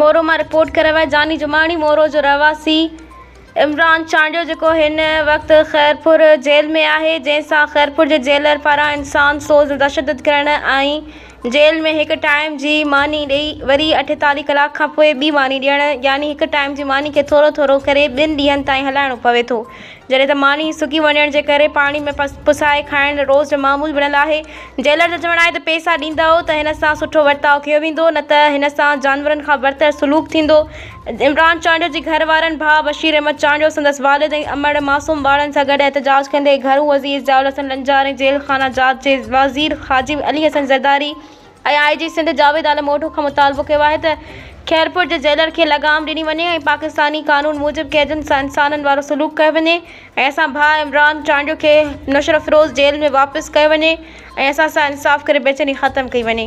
مورو مان رپورٽ ڪري رهيو آهي جاني جماڻي مورو جو رهواسي عمران چانڊيو جيڪو هن وقت خيرپور جيل ۾ آهي جنهن سان خيرپور جي جيلر پاران انسان سوز تشدد ڪرڻ ۽ جيل ۾ هڪ ٽائيم جي ماني ڏئي وري 48 ڪلاڪ کانپوء ٻي ماني ڏيڻ يعني هڪ ٽائيم جي ماني کي ٿورو ٿورو ڪري ٻن ڏينهن تائين هلائڻو پوي ٿو جڏهن ته ماني سڪي وڃڻ جي ڪري پاڻي ۾ پسائي کائڻ روز جو معمول بڻيل آهي. جيلر جو چوڻ آهي ته پئسا ڏيندؤ ته هن سان سٺو ورتاء ڪيو ويندو نه ته هن سان جانورن کان برتر سلوڪ ٿيندو. عمران چانڊيو جي گهر وارن ڀاء بشير احمد چانڊيو، سندس والد ۽ امڙ معصوم ٻارن سان گڏ احتجاج ڪندي گهرو وزير ضياء الحسن لنجار ۽ جيل خانه جات جي وزير حاجي علي حسن زرداري ۽ آء جي سنڌ جاويد عالم اوڍو کان مطالبو ڪيو آهي ته خيرپور جي جيلر کي لغام ڏني وڃي ۽ پاڪستاني قانون موجب قيدين سان انسانن وارو سلوڪ ڪيو وڃي ۽ اسان ڀاء عمران چانڊيو کي نوشهروفيروز جيل ۾ واپس ڪيو وڃي ۽ اسان سان انصاف ڪري بيچيني ختم ڪئي وڃي.